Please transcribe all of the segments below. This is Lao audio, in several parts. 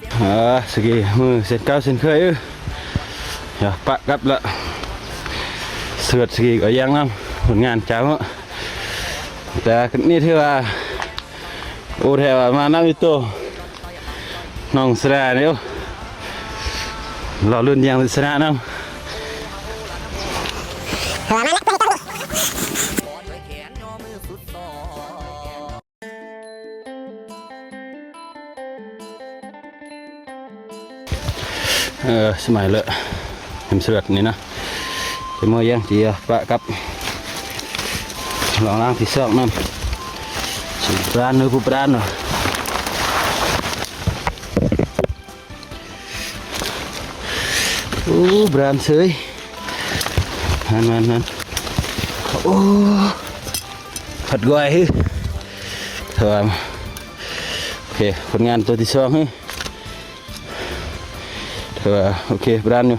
ເອີ ສະກີມືເຊັ່ນເກົ່າເຊັ່ນເຄີຍ ເອີ ຢາກປະກັບລະ ສວດສະກີກໍຍັງນຳ ຜົນງານຈາເນາະ ແຕ່ນີ້ຖືວ່າ ໂອ້ ແທ້ວ່າມານຳອີໂຕ ນ້ອງສະດານີ້ ໂອ້ ລໍລຸ້ນຢ່າງຊະນະນຳ. ເອີ ສະໄໝເລີ ເຫັນສະເລັດນີ້ນະ ເປັນມື້ຍັງຊິປະກັບລອງລ້າງທີ່ສອງນຳ ບານເນາະ ຜູ້ບານເນາະ. ໂອ້ ບານເຊີຍ ຫັ້ນໆໆ ໂອ້ ພັດກວາຍ ເອີ ຖືວ່າ ໂອເຄ ຜົນງານໂຕທີສອງ ຖືວ່າໂອເຄ ບານຢູ່.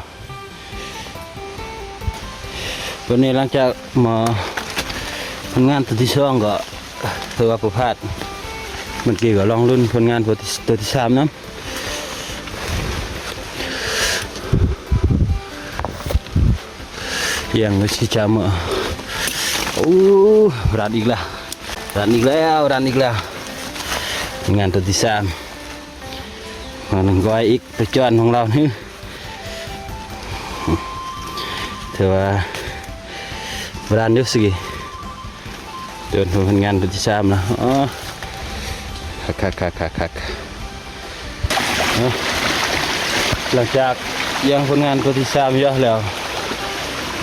ວັນນີ້ຫຼັງຈາກມາຜົນງານຕົວທີສອງກໍຖືວ່າບໍ່ພາດ ເມື່ອກີ້ກໍລອງລຸ້ນຜົນງານຕົວທີ ຕົວທີສາມນຳ ຢ່າງຊິຈະມາ ໂອ້ ບານອີກແລ້ວ ບານອີກແລ້ວ ບານອີກແລ້ວ ຜົນງານຕົວທີສາມ ມາໜຶ່ງກອຍອີກ ໄປຈອນຂອງລາວນີ້ ຖືວ່າບານຢູ່ຊິ ໂດນຜົນງານຕົວທີສາມນະ ອໍ ຄັກໆໆໆໆ ເນາະ ຫຼັງຈາກຢ່າງຜົນງານຕົວທີສາມຢອກແລ້ວ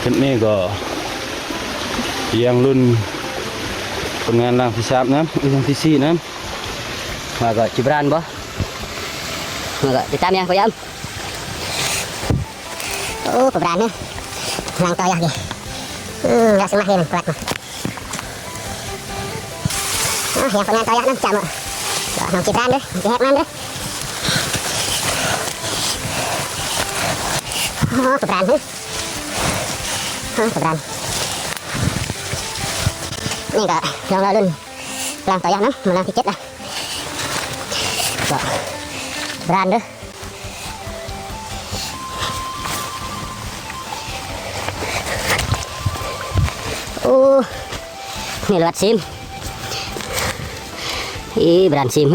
ເຮັດນີ້ກໍຍັງລຸ້ນຜົນງານຫຼັງທີສາມນຳ ອີກຫຼັງທີສີ່ນຳ ວ່າກໍຊິບານບໍ່ ວ່າກໍຕິດຕາມຢ່າງພະຍາຍາມ. ໂອ້ ກະບານເນາະ ລ້າງຕໍ່ຢາກດີ ອືມ ລາວຊິມາເຮັດມັນກວາດມາ ໂອ້ ຍັງຜົນງານຕໍ່ຢາກນຳຈາເນາະ ນ້ອງຊິບານເດີ ຊິແຮກມັນເດີ ໂອ້ ກະບານເນາະ ໂອ້ ກະບານ ນີ້ກໍລອງລໍລຸ້ນ ລ້າງຕໍ່ຢາກນຳ ມາລ້າງທີເຈັດລະ ກໍບານເດີ. ໂອ້ ນີ້ລະບັດຊີມ ອີ ບານຊີມ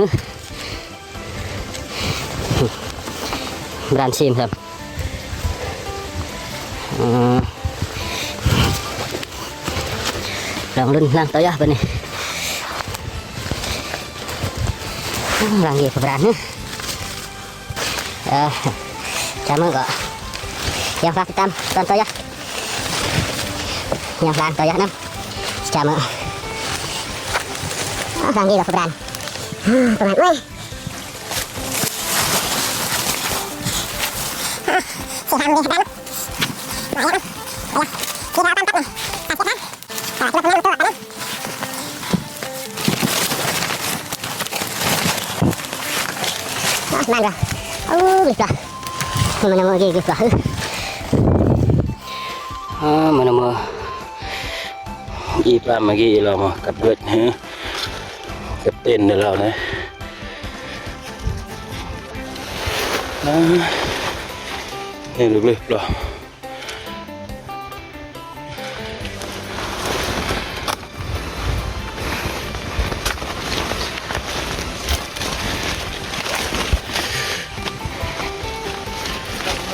ບານຊີມ ອືມ ລອງລຸ້ນລ້າງຕໍ່ຢາກບາດນີ້ ລ້າງອີກບານ ເອີ ຈາເມີກໍຍັງຝາກຕິດຕາມຕອນຕໍ່ຢາກ ຍັງຝາກຕໍ່ຢາກນຳ ຈາເມີ ອໍ ຟັງດີແລ້ວຜູ້ບານ ຜູ້ບານ ໂອ້ຍ ຊິທຳດີກັນ ມາແລ້ວ ມາແລ້ວ ມາແລ້ວ ຊິເອົາຕາມກັບນະ ຕາມກັບນະ. ອ່າ ກິນແລ້ວ ໂຕ ອັນນັ້ນ ໂອ້ ມາແລ້ວ ໂອ້ ກິນແລ້ວ ມາແລ້ວ ມາແລ້ວ ກິນແລ້ວ ເອີ ມາແລ້ວ ມາ ອີປາມາກີ້ລາວມາກັບເບິດ ກັບເຕັນເດີລາວນະ ອ່າ ເຫັນເລີຍ ເລີຍ ລາວ.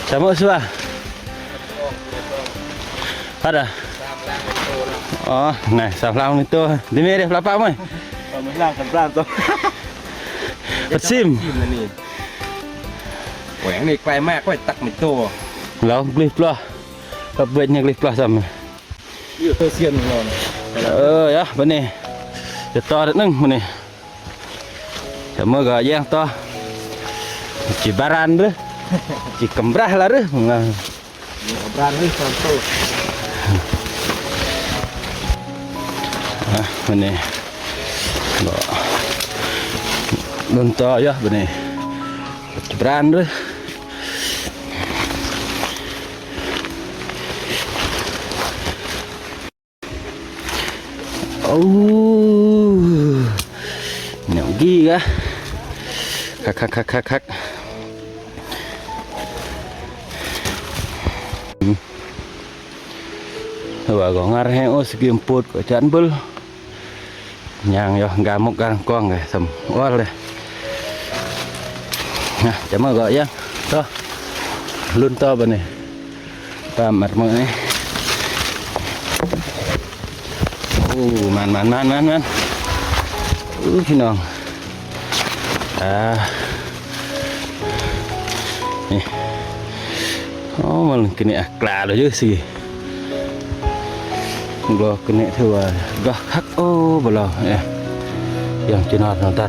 ຊາໂມຊວາ ພັດອະ ອໍ ນາຍ ສາມລາວມີໂຕ ດິເມເດ ປາປາເມຍ ປາເມຍ ສາມລາວໂຕ ປັດຊິມ ຊິມນີ້ ແຂວງນີ້ໄກມາກ ໄກຕັກມີໂຕ ລາວກລີບລະ ກັບເວດຍັງເລັກກວ່າຊ້ຳ ເອີ ເອີ ເອີ ຍະ ບາດນີ້ ຈະຕໍ່ໜຶ່ງບາດນີ້ ຈະເມືອກໍແຍ່ງຕໍ່ ຈິບາຣານເດີ ຈິກຳບຣາລະເດີ ກຳບຣານເດີ ສອງໂຕ ອ່ະ ບາດນີ້ ເບິ່ງຕໍ່ຢູ່ ບາດນີ້ ຈິບາຣານເດີ. ໂອ້ ແນວກີ້ກະ ຄັກໆໆໆ ວ່າກໍງາແຮງ ໂອ້ ສະກິມໂປດກໍຈານເບິ່ລ ຍ່າງຢູ່ກາໝົກກາກອງເລີຍ ສ່ຳອອນເລີຍ. ນະ ຈະມາກໍຍັງຕໍ່ ລຸ້ນຕໍ່ບັດນີ້ ຕາມອັດມື້ນີ້. ໂອ້ ມານໆໆໆໆ ໂອ້ ພີ່ນ້ອງ ອ່າ ນີ້ ໂອ້ ມັນກິນນີ້ ອາ ກລາເລີຍຊິ ກໍກິນນີ້ຖືວ່າກໍຄັກ. ໂອ້ ບໍ່ລາວ ເອ ຍັງຈະນອນນອນຕາ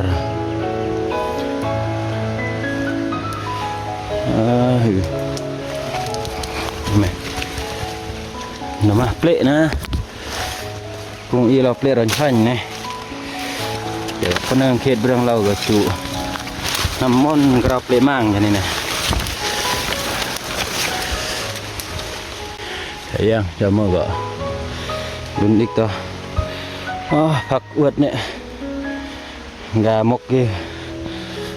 ເອີ ແມ່ ນະມາເປລະນະ. ກຸງອີລາວເປລະຣັນພັນນະ ເດີ ປະເນີງເຂດເບືອງລາວກໍຊູ ນ້ຳມົນກະລາວເປລະມັງຢ່າງນີ້ນະ. ແຕ່ຍັງຈະມື້ກໍລຸ້ນອີກຕໍ່. ອໍ ຜັກອວດນີ້ ກາໝົກກີ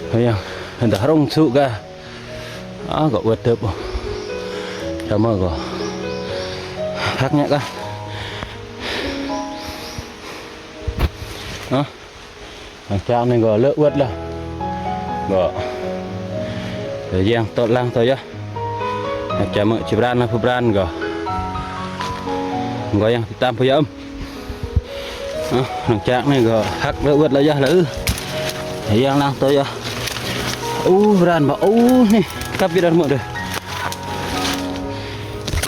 ເອີ ຍັງດາລົງສຸກະ. ອ້າວ ກໍອວດເຕີບ ຊາວເມີກໍພັກແຍະກະ ເນາະ. ຫຼັງຈາກນີ້ກໍເລີກອວດແລ້ວ ກໍແຍງໂຕະຫຼັງໂຕະຢາ ອາດຈະເມີຊິບຣານນະ ຜູ້ບຣານກໍ ກໍຍັງຕິດຕາມຜູ້ຢາມ. ເອົາ ຫຼັງຈາກນີ້ກໍພັກແລ້ວອວດລະຢະລະ ເອີ ຢ່າງນາງໂຕຢະ. ໂອ້ ບຣານບໍ່ ໂອ້ ນີ້ກັບຢູ່ດ້ານໝົດເດີ.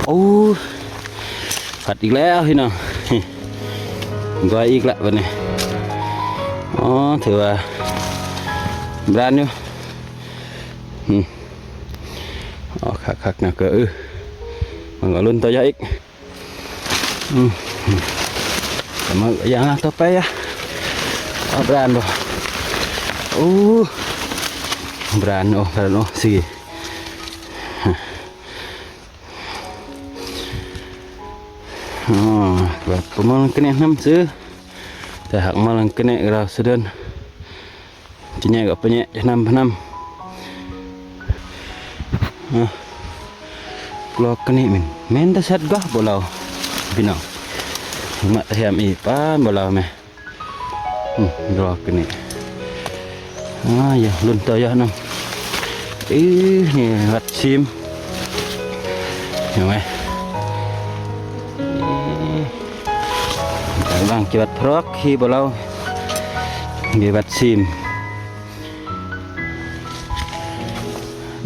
ໂອ້ ພັດອີກແລ້ວພີ່ນ້ອງ ກໍອີກລະບັດນີ້. ອໍ ຖືວ່າບຣານຢູ່. ອືມ ອໍ ຄັກໆນະ ກໍ ເອີ ມັນກໍລຸ້ນໂຕຢະອີກ. ອືມ ແຕ່ມາຢ່າງຕໍ່ໄປອະ ເອົາບຣານບໍ່. ໂອ້ ບຣານ ໂອ້ ບຣານ ໂອ້ ສີ່ ອໍ ວ່າປະມານກະແນະນຳຊື່ ແຕ່ຫາກມາລັງກະແນະລາວສະເດີນ. ຈະແຍກອອກໄປແຍະຈະນຳພະນຳ ອາ ກລອກກະນີ້ແມ່ນ ແມ່ນແຕ່ສັດກໍບໍ່ລາວພີ່ນ້ອງ. ມາແຖມອີກປານບໍ່ລາວແມ່ ອືມ ກລອກກະນີ້. ອາ ຢ່າລຸ້ນຕໍ່ຢ່ານຳ. ອີ ນີ້ວັດຊີມ ເຫັນໄໝ? ກຳລັງຈະວັດພຣອກ ຄີບໍ່ລາວ ເດວັດຊີມ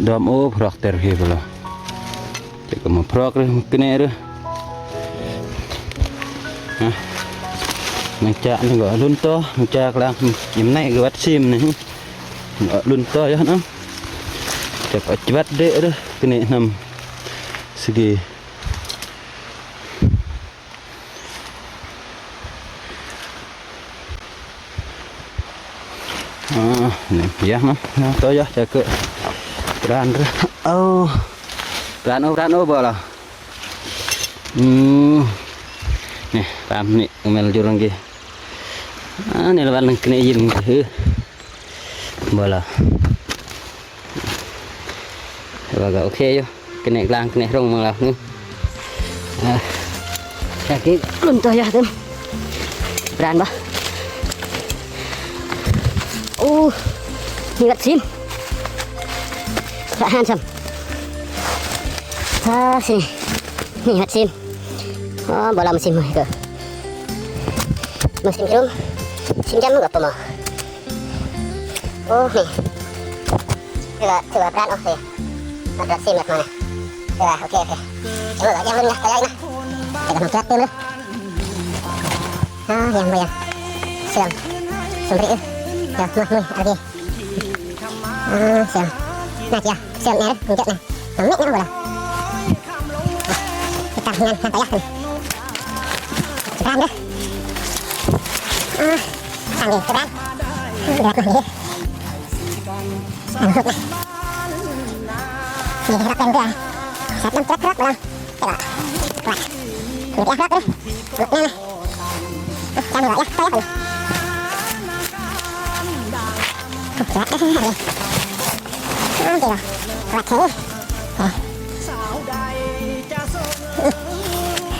ດອມໂອພຣອກແຕ່ເຮບໍ່ລາວ ຈະກໍມາພຣອກເລີຍ ມາກະແນເລີຍ. ອາ ຫຼັງຈາກນີ້ກໍລຸ້ນຕໍ່ ຫຼັງຈາກລາງຍິມໄນກໍວັດຊີມນີ້ ລຸ້ນຕໍ່ຢູ່ຫັ້ນນະ ຈະກໍຈະວັດເດເລີຍ ກະແນນຳ ສະກີ. ອາ ນີ້ຢານະ ໂຕຢາຈະເກີດ ບຣານເດີ ເອົາ ບຣານໂອ ບຣານໂອບໍ່ລະ. ອືມ ນີ້ຕາມນີ້ແມ່ນຢູ່ລັງກີ ອາ ນີ້ລະວັນກະແນຍິມຄື ບໍ່ລະ ແຕ່ວ່າກໍໂອເຄຢູ່ ກະແນກລາງກະແນລົງເມືອງລາວນີ້. ອາ ຈະກິນລຸ້ນຕໍ່ຢາເຕີມ ບຣານບໍ່. ໂອ້ ມີວັດຊີມ ພະອາຫານຊ້ຳ ອາ ຊິ ມີວັດຊີມ. ອໍ ບໍ່ລອງມາຊິມເລີຍ ມາຊິມຂະໜົມ ຊິມຈຳມັນກໍປະມາ. ໂອ້ ນີ້ ຖືວ່າ ຖືວ່າບຣານໂອເຄ ມາຕອດຊີມແບບມານະ ຖືວ່າໂອເຄ ໂອເຄ ເອີ ຍັງລຸ້ນນະ ກໍໄດ້ນະ ແຕ່ກໍຕ້ອງແຈກຕື່ມເລີຍ. ອາ ຍັງບໍ່ຍັງ ເຊື່ອມ ສົມບຣີ ເອີ ເຊື່ອມ ໂອເຄ ອາ ເຊື່ອມ ໜ້າຈະເຊື່ອມແນ່ເດີ ມັນເຈັບນະ ມັນເມັດນະ ບໍ່ລະ ຕາມງານ ນຳໄປລະ ຕາມເດີ ອາ ຕາມເດີ ຕາມ ເດືອດມາເດີ ອັນຫົກນະ ນີ້ຮັບເປັນເທື່ອ ສັດນ້ຳຈັກຮັບລະ ແຕ່ວ່າ ວ່າ ເດືອດຮັບເດີ ລົດແນ່ນະ. ອາ ຈຳບໍ່ໄດ້ລະ ໄປລະ ອາ ເດີ ອາ ເດີ ວັດເທີ ເອີ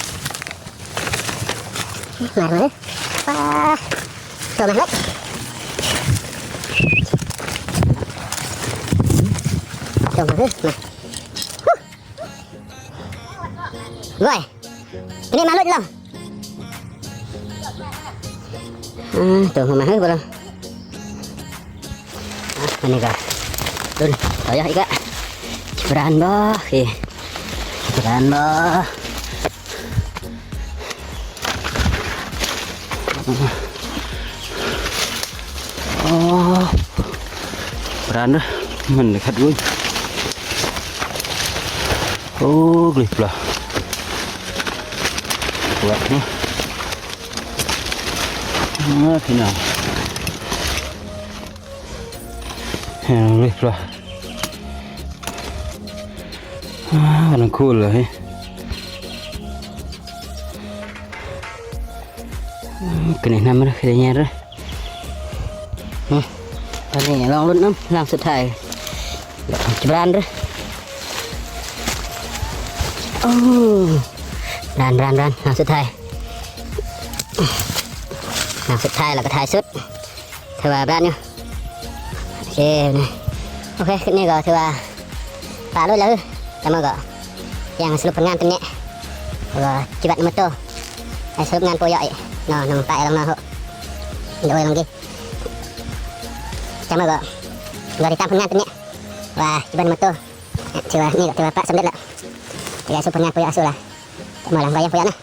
ມາເລີຍ ປ້າ ໂຕມາເລີຍ ໂຕມາເລີຍ ມາ ໂອ້ຍ ໂຕນີ້ມາເລີຍເນາະ. ອາ ໂຕ ມາ ມາ ເຮີ້ຍ ບໍ່ລະ. ອາ ອັນນີ້ກໍລຸ້ນຕໍ່ຢອດອີກລະ ຊິຜ່ານບໍ່ ເອີ ຊິຜ່ານບໍ່. ໂອ້ ຜ່ານເດີ ມັນຄັດເວີ້ຍ. ໂອ້ ກະລິບລະ ປວດເນາະ. ອາ ພີ່ນ້ອງ ແຮງເລີຍ ອາ ກຳລັງຂູດເລີຍ ກະແນະນຳເດີ ກະແນະແຍ່ເດີ. ອືມ ຕອນນີ້ລອງລຸ້ນນຳຫຼັງສຸດທ້າຍ ຈະບານເດີ. ໂອ້ ບານ ບານ ບານ ຫຼັງສຸດທ້າຍ ຫຼັງສຸດທ້າຍ ແລ້ວກໍທ້າຍສຸດ ຖືວ່າບານຢູ່. ໂອເຄ ນີ້ ໂອເຄ ຄລິບນີ້ກໍຖືວ່າປະລຸ້ນແລ້ວ ຈັ່ງໃດກໍຍັງສະຫຼຸບຜົນງານຕົວນີ້ ແລ້ວກໍຈິບວັດນຳໂຕ ໃຫ້ສະຫຼຸບງານໂປຢອກອີກເນາະ ນ້ອງປາຍລອງເນາະ. ໂດຍ ລອງດີ ຈັ່ງໃດກໍລໍຕິດຕາມຜົນງານຕົວນີ້ ວ່າຊິເປັນມາໂຕ ຖືວ່າ ນີ້ກໍຖືວ່າປະສຳເລັດແລ້ວ ຈະໄດ້ສົມຜົນງານໂປຢອກອາຊູລະ ມາລະ ໄວ້ຍັງໂປຢອກນະ.